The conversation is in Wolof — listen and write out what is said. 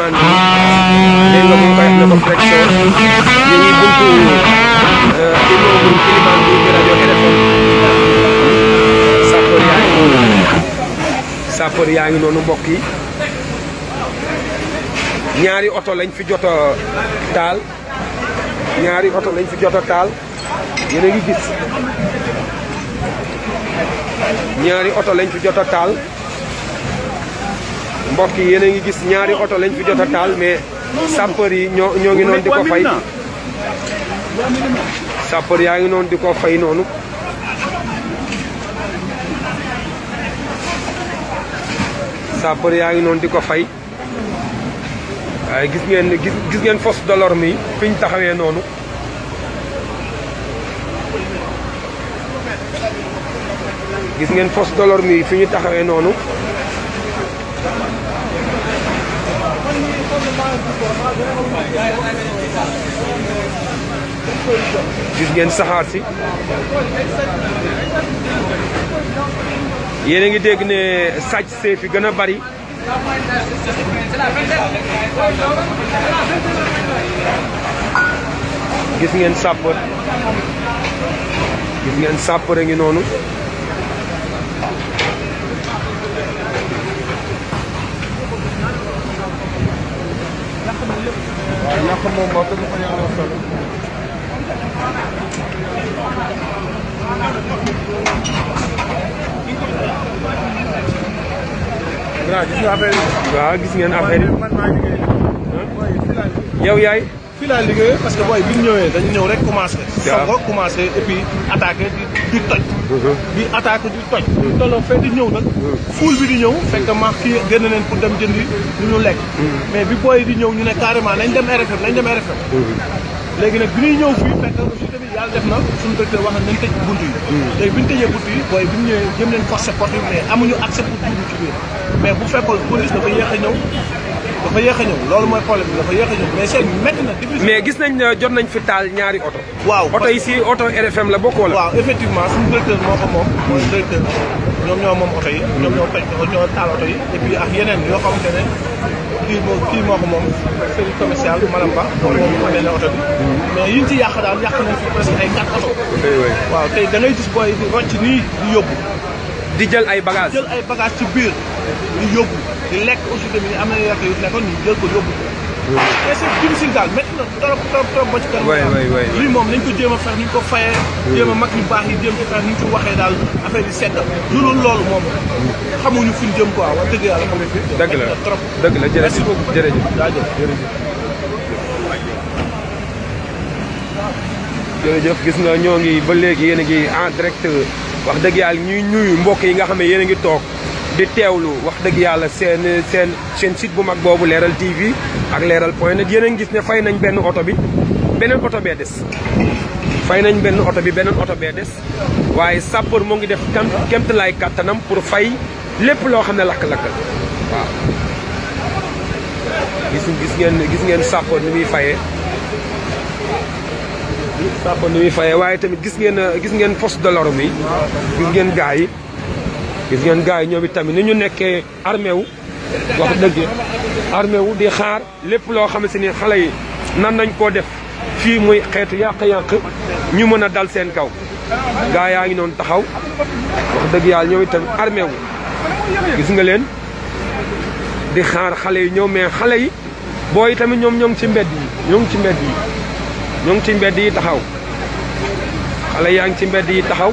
Kéliman bi dégg nga mu ngi koy wax ne ko flexion ñu ngi buntu immeuble Kéliman bi di rajo RFM sapeur yaa ngi noonu mbokk yi ñaari oto lañ fi jot a taal ñaari oto lañ fi jot a taal yéen a ngi gis ñaari oto lañ fi jot a taal mbokk yi yéen a ngi gis ñaari oto lañ fi jot a taal mais sapeur yi ñoo ngi noonu di ko fay sapeur yaa ngi noonu di ko fay noonu sapeur yaa ngi noonu di ko fay waaye gis ngeen force de l'ordre mi fi ñu taxawee noonu gis ngeen force de l'ordre mi fi ñu taxawee noonu gis ngeen saxaar si yéen a ngi dégg ne sàcc see fi gën a bari gis ngeen sapeur a ngi noonu waaw gis ngeen affaire yi yow yaay fii laa liggéey parce que booy bi ñu ñëwee dañu ñëw rek commencé. waaw ko commencé et puis attaqué di toj. di attaqué di toj. tolloo fee di ñëw nag. fuul bi di ñëw fekk ma kii génn nañ pour dem jëndi lu ñu lekk. mais bi booy di ñëw ñu ne carrément nañ dem RFM nañ dem RFM. léegi nag bi ñuy ñëw fii fekk aussi tamit yàlla def na suñu directeur wax nañ tëj bunt yi. léegi bi ñu tëjee bunt yi booy bi ñu ñëwee jëm leen forcé porte yi mais amuñu accès pour dugg ci biir mais bu fekkoon police dafa yéex a ñëw. dafa yéex a ñëw loolu mooy problème bi dafa yéex a ñëw mais c'est métti na. mais gis nañ jot nañ fi taal ñaari oto. waaw oto yi si oto RFM la bokk wala. waaw effectivement suñu directeur moo ko moom. mooy directeur ñoom ñoo moom oto yi. ñoom ñoo taal oto yi. et puis ak yeneen yoo xamante ne kii moo ko moom service commercial Malam Ba. moom amee na oto bi. mais yiñ ci yàq daal yàq nañ fi presque ay 4 oto. waaw tey da ngay gis booy di rocc nii di yóbbu. di jël ay bagages jël ay bagages ci biir di yóbbu di lekk aussi tamit am na lekk yu nekkoon ñu jël ko yóbbu ko. mais c'est difficile daal métti na trop ba ci kanam. lii moom nañ ko jéem a fex ni ñu ko fayee. jéem a mag ñu baax yi jéem ci fex ni ñu ci waxee daal affaire yi sedd. loolu moom xamuñu fi ñu jëm quoi wax dëgg yàlla xam nga. dëgg la trop dëgg la jërëjëf merci beaucoup jërëjëf jërëjëf gis nga ñoo ngi ba léegi yéen a ngi en direct wax dëgg yàlla ñuy nuyu mbokk yi nga xam ne yéen a ngi toog di teewlu wax dëgg yàlla seen site bu mag boobu Leral TV ak Leral point net yéen a ngi gis ne fay nañ benn oto bi beneen oto bee des. fay nañ benn oto bi beneen oto bee des waaye sapeur moo ngi def kéemtalaay kàttanam pour fay lépp loo xam ne lakk-lakk waaw. gis ngeen sapeur ni muy fayee. sapeur ni muy fayee waaye tamit gis ngeen force de l'ordre mi gis ngeen gars yi ñoom tamit ni ñu nekkee armé wu wax dëgg armé wu di xaar lépp loo xam ne ni xale yi nan nañ koo def fii muy xeetu yàq-yàq ñu mën a dal seen kaw gars yaa ngi noonu taxaw wax dëgg yàlla ñoom tamit armé wu gis nga leen di xaar xale yi ñëw mais xale yi booy tamit ñoom ñoo ngi ci mbedd yi ñoo ngi ci mbedd yi taxaw xale yaa ngi ci mbedd yi taxaw